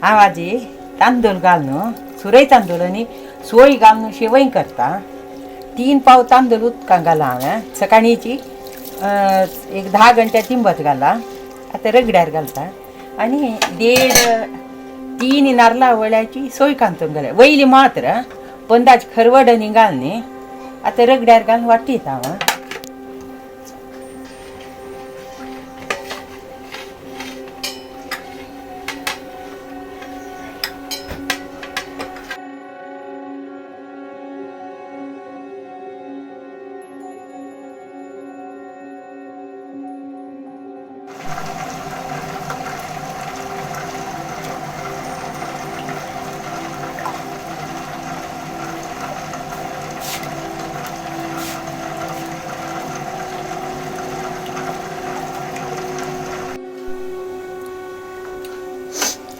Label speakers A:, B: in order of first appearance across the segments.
A: हांव आजी तांदूळ घालून सुरय तांदूळ आनी सोय घालून शेवय करता. 3 पाव तांदूळ उदकां घाला हांवें सकाळीची एक 10 घंटे तिंबत घाला. आतां रगड्यार घालता आनी 1.5-3 नारला वळ्याची सोय कांतून घाल्या वयली मात्र पंदाज खरवड आनी घाल न्ही. आतां रगड्यार घालून वाटीत हांव.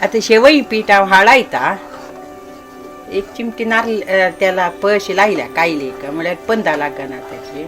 A: आता शेवई पीठ हांव हाळायता. एक चिमटी नारल त्याला पळशी लायल्या कायली का म्हळ्यार पंदा लागना त्याची.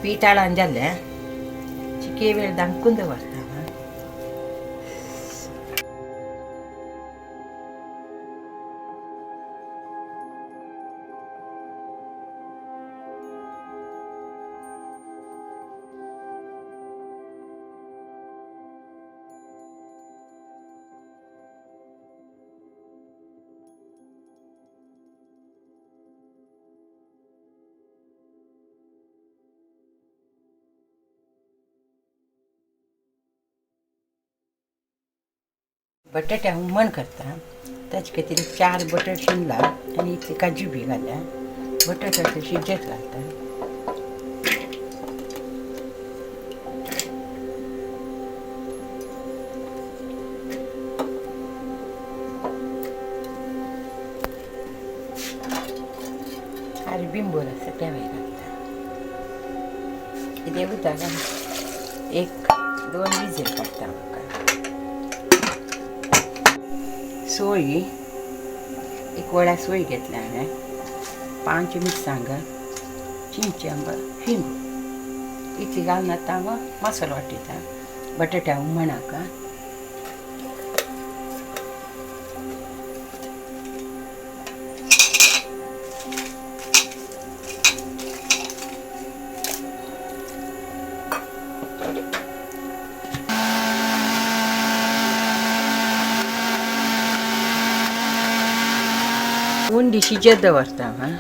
A: पीठ हाळून जालें चिके वेळ दामकून दवरता. बटाट्या हुमण करता. ताचे खातीर 4 बटाट शिनला आनी इतली काजू बी घाल्या. बटाट शिजत घालता. आनी बिंबोर आसा तेंवूय घालता. कितें उदक 1-2 विजल काडटा म्हाका. सोय एक वळ्या सोय घेतल्या हांवें. 5 मिरसांग चिंचे आंबा हिंग इतली घालून आतां हांव मसालो वांट्टा बटाट्या हुमणाक. उंडी शिजत दवरता. हां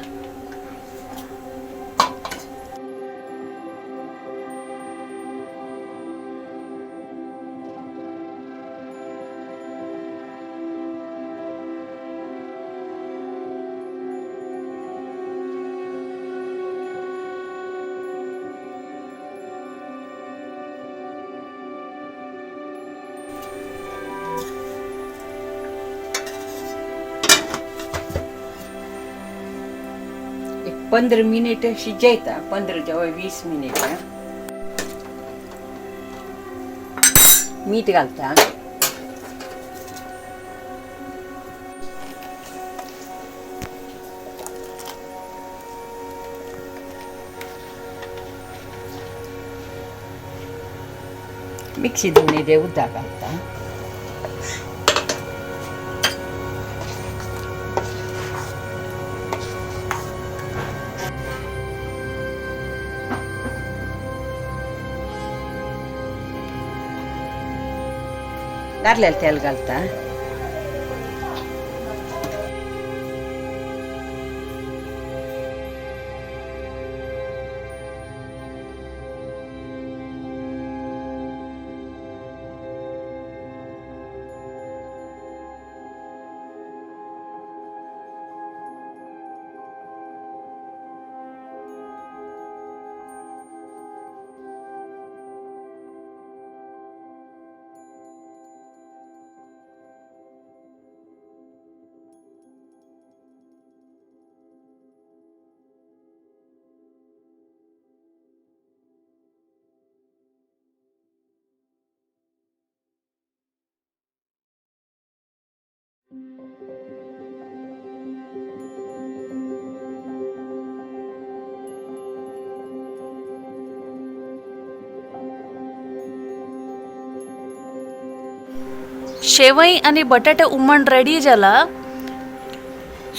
A: 15 मिनिट शिजयता. 15 जवळ 20 मिनिट. मीठ घालता. मिक्सी धुवून दे उदक घालता. कारल्याला तेल घालता.
B: शेवई आणि बटाटे हुमण रेडी जाला.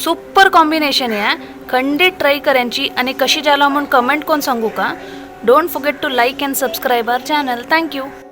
B: सुपर कॉम्बिनेशन आहे. खंडीत ट्राय करायची आणि कशी जाला म्हणून कमेंट कोण सांगू का. Don't forget to like and subscribe our channel. Thank you.